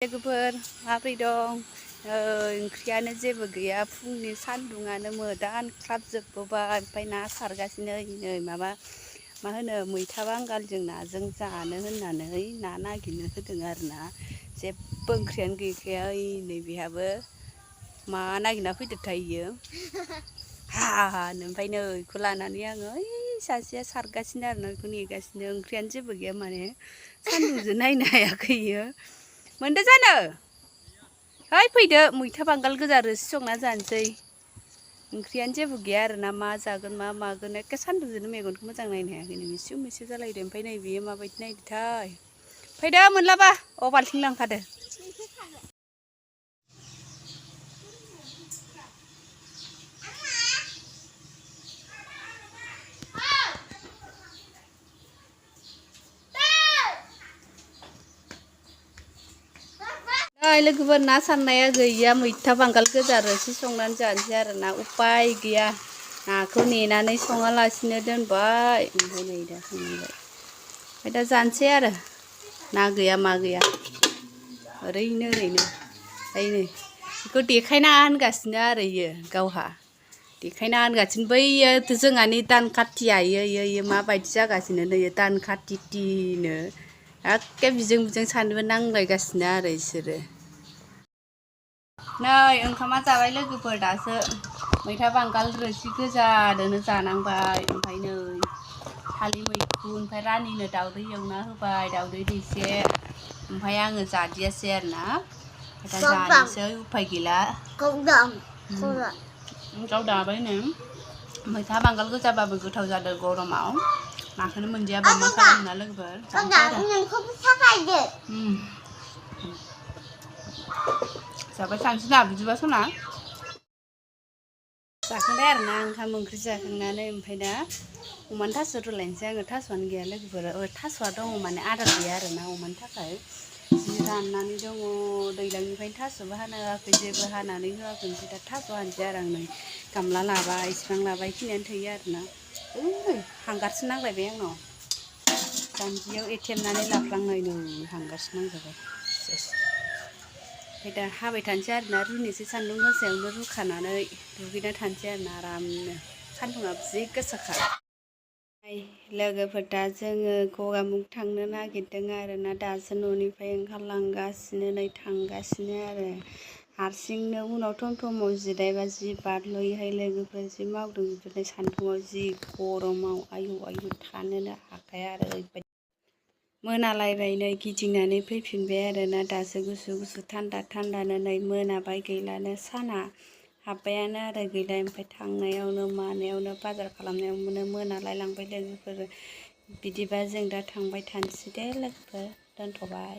लोगोफोर माब्रै दं? ओंख्रियानो जेबो गैया, फुंनि सान्दुङानो मोदानख्लाबजोबबोबाय। ओमफ्राय ना सारगासिनो नै माबा मा होनो मैथा बांगालजों नाजों जानो होननानै ना नागिरनो होदों आरोना। जेबो ओंख्रियानो गैखाया। नै बेहाबो मा नागिरना फैदोंथाय इयो हानो। ओमफ्राय नै बेखौ लानानै आङो ओइ सासेया सारगासिनो आरोना, बेखौ नेगासिनो। ओंख्रियानो जेबो गैया, माने सान्दुंजों नायनो हायाखै इयो। मोनदो जानो? है फैदो, मैथा बांगाल गोजा रोसि संना जानोसै। ओंख्रियानो जेबो गैया आरोना, मा जागोन मा मागोन एखे सान्दुंजोंनो मेगनखौ मोजां नायनो हायाखै। मिसु मिसु जालायदों। ओमफ्राय नै बेयो माबायदि नायदोंथाय। फैदो मोनलाबा बाल्थिं लांफादो। लोगोफोर ना सारनाया गैया, मैथा बांगाल गोजा रोसि संनानै जानोसै आरोना। उपाय गैया, नाखौ नेनानै सङालासिनो दोनबाय। ओमफ्राय नै दा संबाय, ओमफ्राय दा जानोसै आरो। ना गैया मा गैया, ओरैनो ओमफ्राय नै बेखौ देखायनाङा होनगासिनो आरो इयो गावहा। देखायनाङा होनगासिनो। बैयो जोंहानि दान खाथिया इयो माबायदि जागासिनो नै दान खाथिनो एखे बिजों सानैबो नांलायगासिनो आरो इसोरो। नै ओंखामा जाबाय लोगोफोर दासो। मैथा बांगाल रोसि गोजादोनो जानांबाय। ओमफ्राय नै थालिर मैखुन, ओमफ्राय रानिनो दाउदै एवना होबाय, दाउदै दैसे। ओमफ्राय आङो जादियासै आरोना, दा जानोसै उफाय गैला। गाव दाबायनो मैथा बांगाल गोजाबाबो गोथाव जादों गरमाव। नाखौनो मोनजायाबा मा खालामना लोगोफोर। जाबाय थानोसै ना बिदिबा सना। जाखांबाय आरोना, ओंखाम ओंख्रि जाखांनानै। ओमफ्राय दा अमानो थास' रुलायनोसै आङो। थास'आनो गैया लोगोफोर। थास'आ दङ, माने आदार गैया आरोना अमानि थाखाय। जि राननानै दङ, दैज्लांनिफ्रायनो थास'बो हाना होआखै, जेबो हानानै होआखै। ओमफ्राय दा थास' हानोसै आरो आं नै गामला लाबाय, इसिबां लाबाय, बेखिनियानो थोयो आरोना। हांगारसो नांलायबाय आंनाव, जान्जियाव एथेबनानै लाफ्लांनाय नै हांगारसो नांजोबबाय। ओमफ्राय दा हाबाय थानोसै आरोना, रुनोसै सान्दुं गोसायावनो रुखानानै दुगैना थानोसै आरोना आरामनो। सान्दुङाबो जि गोसाखा। लोगोफोर दा जोङो गगामुग थांनो नागिरदों आरोना। दासो न'निफ्राय ओंखारलांगासिनो, नै थांगासिनो आरो हारसिंनो। उनाव थमथमाव जिरायबा जि बारल'योहाय लोगोफोर, जि मावदों बिदिनो सान्दुङाव, जि गरमाव आयु थानोनो हाखाया आरो ओरैबायदि। मोनालायबाय नै गिदिंनानै फैफिनबाय आरोना। दासो गुसु गुसु थान्दा थान्दानो नै मोनाबाय, गैलानो साना हाब्बायानो आरो गैला। ओमफ्राय थांनायावनो मानायावनो बाजार खालामनायावनो मोनालाय लांबाय लोगोफोर। बिदिबा जों दा थांबाय थानोसै दे लोगोफोर, दोनथ'बाय।